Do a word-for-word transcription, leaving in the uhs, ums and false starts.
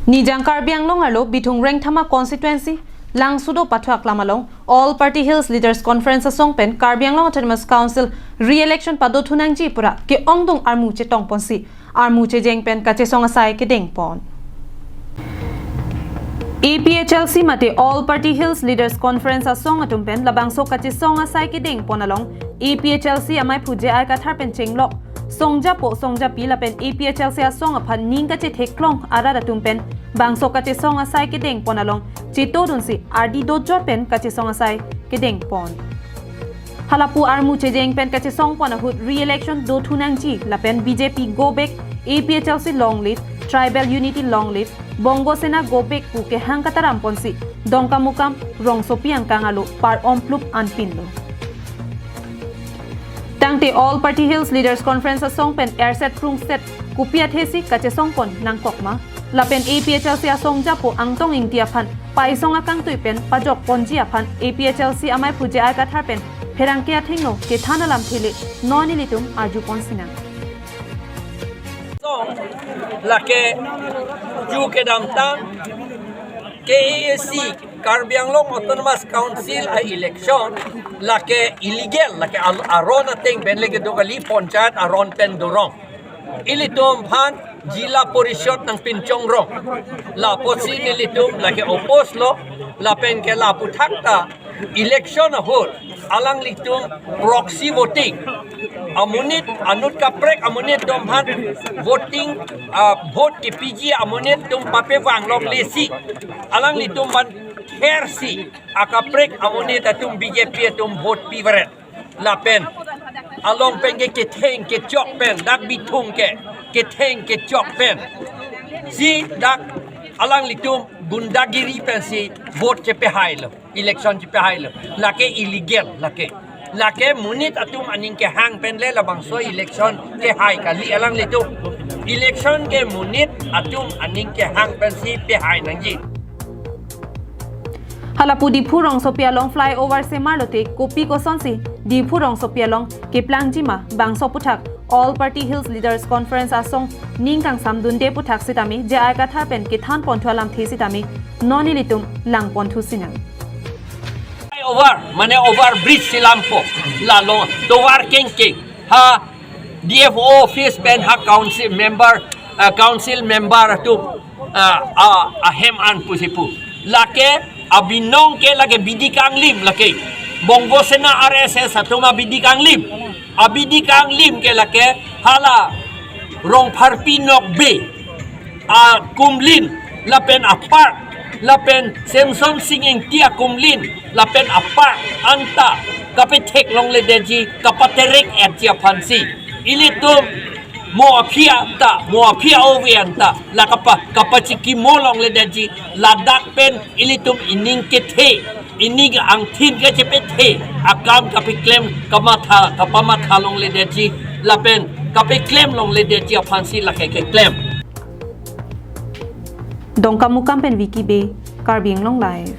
Nijang Karbi Anglong arlo Bithung Rengthama constituency Langsudo Pathu Aklam along All Party Hills Leaders Conference asong pen Karbi Anglong Autonomous Council re-election padothun nangji pura ke-ongdung armu chetongponsi armu chejeng pen kachesong asai kedengpon. A P H L C mate All Party Hills Leaders Conference asong atum pen labangso kachesong asai kedengpon along A P H L C amaiphu J I Kathar pen chenglok songjapo songjapi lapen A P H L C asong aphan ning kachetheklong arat atum pen bangso kachesong asai kedengpon along chetodunsi ardi dojot pen kachesong asai kedengpon. Halapu armu chejeng pen kachesongpon ahut re-election dothun nangji lapen B J P go back, A P H L C long live, tribal unity long live, Bongo Sena go back pu kehang kataramponsi Dongkamukam rongsopi angkang alo par-omplup anpinlo. Tangte All Party Hills Leaders Conference asong pen erset prungset kopi athesi kachesongpon nangkokma lapen A P H L C asongjapo Angtong Ingti aphan paisong akangtui pen pajokponji aphan A P H L C amaiphu J I Kathar pen pherangke athengno kethan alamthe le non ilitum arjupon sinang. Song lake ju kedamtang K A A C Karbi Anglong Autonomous Council a-election lake illegal, lake al- aron ateng pen lake do kali, panchayat aron pen dorong. Ilitum aphan Jila Parishad nangpinchongrong. Lapusi nelitum lake oppose lo, lapen ke lapu thakta election ahut alanglitum proxy voting, amonit anut kaprek amonit atum aphan voting, ah, vote kepiji amonit atum papevang longlesi alanglitum aphan khersi akaprek amonit atum B J P atum vote pivaret. Lapen along pen ke ketheng kechok pen dak Bithung ke ketheng kechok pensi dak alanglitum gundagiri pensi vote chepehailo, election chepehailo. Lake illegal lake. Lake monit atum aning kehang pen le labangso election kehai kali alanglitum. Election ke monit atum aning kehang pensi pehai nangji. Halapu Diphu rongsopi along flyover semarlote kopi kosonsi Diphu rongsopi along keplangjima bangso aputhak All Party Hills Leaders Conference asong ning kangsamdunde aputhak sitame J I Kathar pen kethanponthu alamthe sitame non ilitum langponthu sinang. Over, mane over bridge si lampo, lalo tovar kengkeng. Ha D F O office pen ha council member, ah, council member atum, ah, ah, ahem an pusi pu. Lake abinong ke lake B D Kanglim lake. Bongo Sena R S S atum a-B D Kanglim. A-B D Kanglim ke lake hala Rongpharpi Nokbe akumlin lapen a-park lapen Semson Sing Ingti akumlin lapen a-park anta kapetheklongledetji, kapaterek-etji aphansi ilitum mo aphi anta, mo aphi a-ove anta la kapa kapachikimo longledetji, ladak pen ilitum ining kethe, ining angthin kachepethe akam kapeklem kamatha, kapamatha longledetji lapen kapeklem longledetji aphansi lake keklem. Dongkamukam pen Vicky Bey, Karbi Anglong Live.